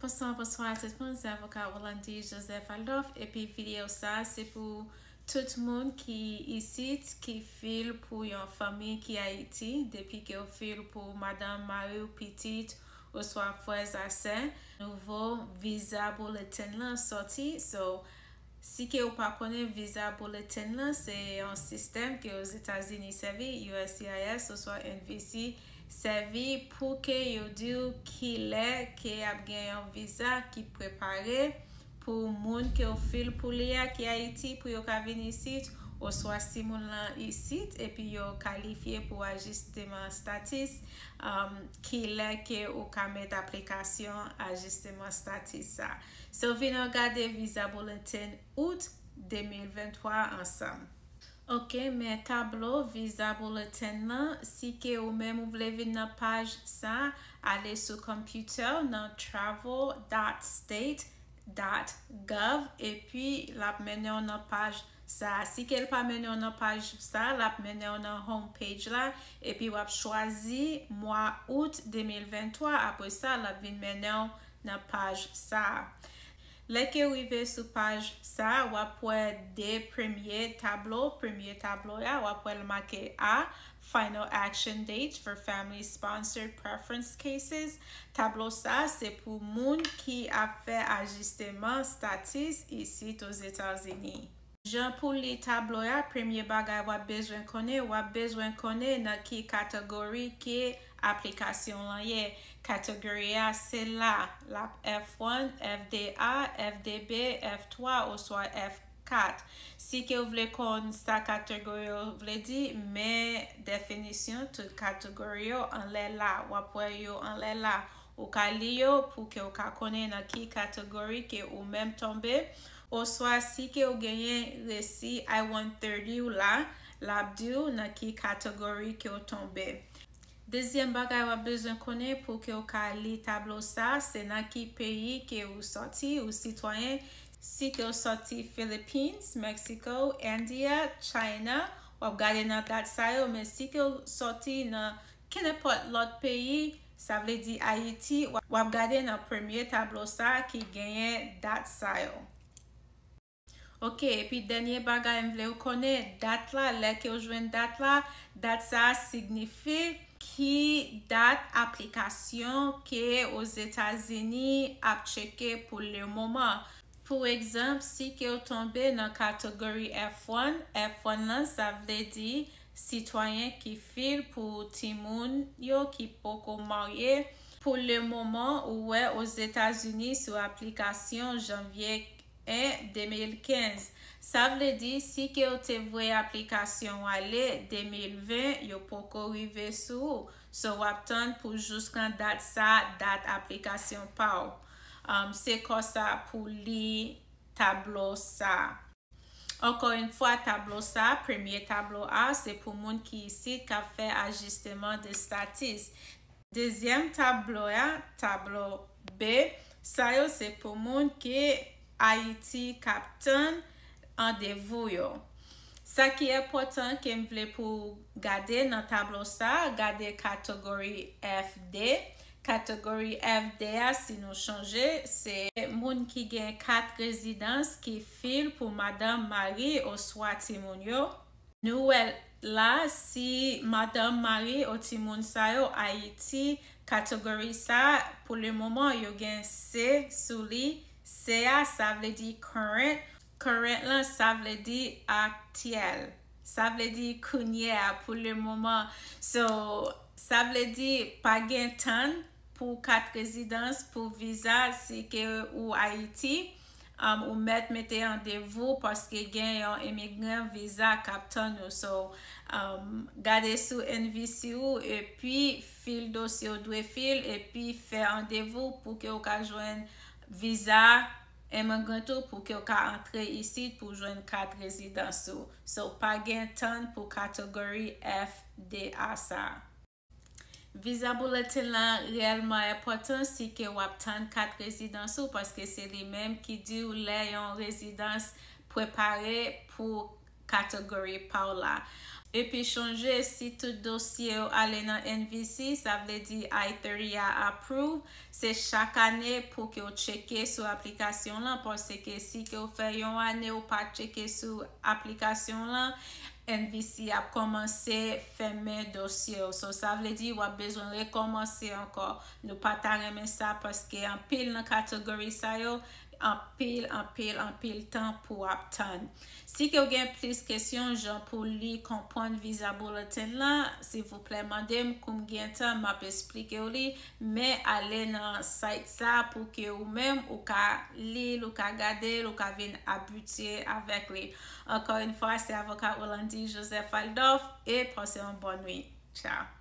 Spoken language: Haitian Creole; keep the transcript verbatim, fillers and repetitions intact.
Bonswa, bonswa tout moun, se avoka Rolandi Joseph Adolphe, epi videyo sa se pou tout moun ki isit, ki fil pou yon fanmi ki Ayiti, depi ke w fil pou madanm, mari w, pitit, oswa frè a sè, nouvo visa bulletin lan sòti. So, si ke ou pa konnen, visa bulletin lan se yon sistèm ke Ozetazini sèvi, U S C I S oswa N V C sèvi pou ke yo di w kilè ke ap gen yon visa ki prepare pou moun ke w fil pou li a ki Ayiti pou yo ka vin isit, oswa si moun lan isit epi yo kalifye pou ajisteman status, um, kilè ke ou ka met aplikasyon ajisteman status sa. So, vin an gade visa bulletin out de mil venntwa ansanm. Ok, men tablo visa bulletin nan, si ke ou menm ou vle vin nan paj sa, ale sou computer nan travel dot state dot gov, epi l ap mennen w nan paj sa. Si ke l pa mennen w nan paj sa, l ap mennen w nan home page la, epi w ap chwazi mwa out de mil venntwa. Apre sa, l ap vin mennen w nan paj sa. Lè ke w rive sou paj sa, w ap wè de premye tablo. Premye tablo a, w ap wè l make A, Final Action Date for Family Sponsored Preference Cases. Tablo sa se pou moun ki ap fè ajisteman status isit Ozetazini. Jan pou li tablo a, premye bagay w ap bezwen konnen, w ap bezwen konnen nan ki kategori ke aplikasyon lan ye. Kategori a se la, l ap F one, F de A, F de B, F twa oswa F kat. Si ke w vle konn sa kategori yo vle di, men definisyon tout kategori yo anlè la. W ap wè yo anlè la. Ou ka li yo pou ke w ka konnen nan ki kategori ke ou menm tonbe. Oswa si ke w genyen resi I one thirty w la, l ap di w nan ki kategori ke w tonbe. Dezyèm bagay w ap bezwen konnen pou ke w ka li tablo sa, se nan ki peyi ke ou sòti, ou sitwayen. Si ke w sòti Philippines, Mexico, India, China, w ap gade nan dat sa yo, men si ke w sòti nan kenenpòt lòt peyi, sa vle di Ayiti, w ap gade nan premye tablo sa ki genyen dat sa yo. Ok, epi dènye bagay m vle w konnen, dat la, lè ke w jwenn dat la, dat sa a signifye ki dat aplikasyon ke Ozetazini ap tcheke pou le moman. Pou egzanp, si ke w tonbe nan kategori F one, F one lan, sa vle di sitwayen ki fil pou timoun yo ki poko marye. Pou le moman, ou wè Ozetazini sou aplikasyon janvye en, de mil kenz. Sa vle di, si ke w te voye aplikasyon w ale de mil ven, yo poko rive sou ou. So, w ap tann pou jouskan dat sa, dat aplikasyon pa w. Um, se konsa pou li tablo sa. Ankò yon fwa, tablo sa, premye tablo a, se pou moun ki isit k ap fè ajisteman de status. Dezyèm tablo a, tablo B, sa yo se pou moun ki Ayiti k ap tann randevou yo. Sa ki enpòtan ke m vle pou w gade nan tablo sa, gade kategori F de. Kategori F de a, si nou chonje, se moun ki gen kat rezidans ki fil pou madanm, mari oswa timoun yo. Nou wè la, si madanm, mari o timoun sa yo Ayiti, kategori sa, pou le moman, yo gen C sou li. C a, sa vle di current. Current lan, sa vle di aktyèl. Sa vle di kounye a, pou le moman. So, sa vle di pa gen tann pou kat rezidans, pou viza, si ke ou Ayiti, um, ou mèt mete randevou paske gen yon imigran viza k ap tann ou. So, um, gade sou N V C ou, epi fil dosye ou dwe fil, epi fè randevou pou ke ou ka jwenn viza imigran ou, pou ke ou ka antre isit pou jwenn kat rezidans ou. So, pa gen tann pou kategori F de a sa. Viza bulletin lan reyèlman enpòtan si ke w ap tann kat rezidans ou, paske se li menm ki di w lè yon rezidans prepare pou kategori pa w la. Epi chonje, si tout dosye w ale nan N V C, sa vle di I thirty a approve, se chak ane pou ke w tcheke sou aplikasyon lan, paske si ke w fè yon ane ou pa tcheke sou aplikasyon lan, N V C ap kòmanse fèmen dosye w. So, sa vle di w ap bezwen rekòmanse ankò. Nou pa ta renmen sa paske anpil nan category sa yo, anpil, anpil, anpil tan pou w ap tann. Si ke w gen plis kesyon, jan pou li konprann visa bulletin lan, silvouplè mande m, kou m gen tan, m ap esplike w li, men ale nan site sa pou ke ou menm, ou ka li l, ou ka gade l, ou ka vin abitye avèk li. Ankò yon fwa, se avoka Olandy Joseph Aldolf, e pase yon bòn nwit. Ciao.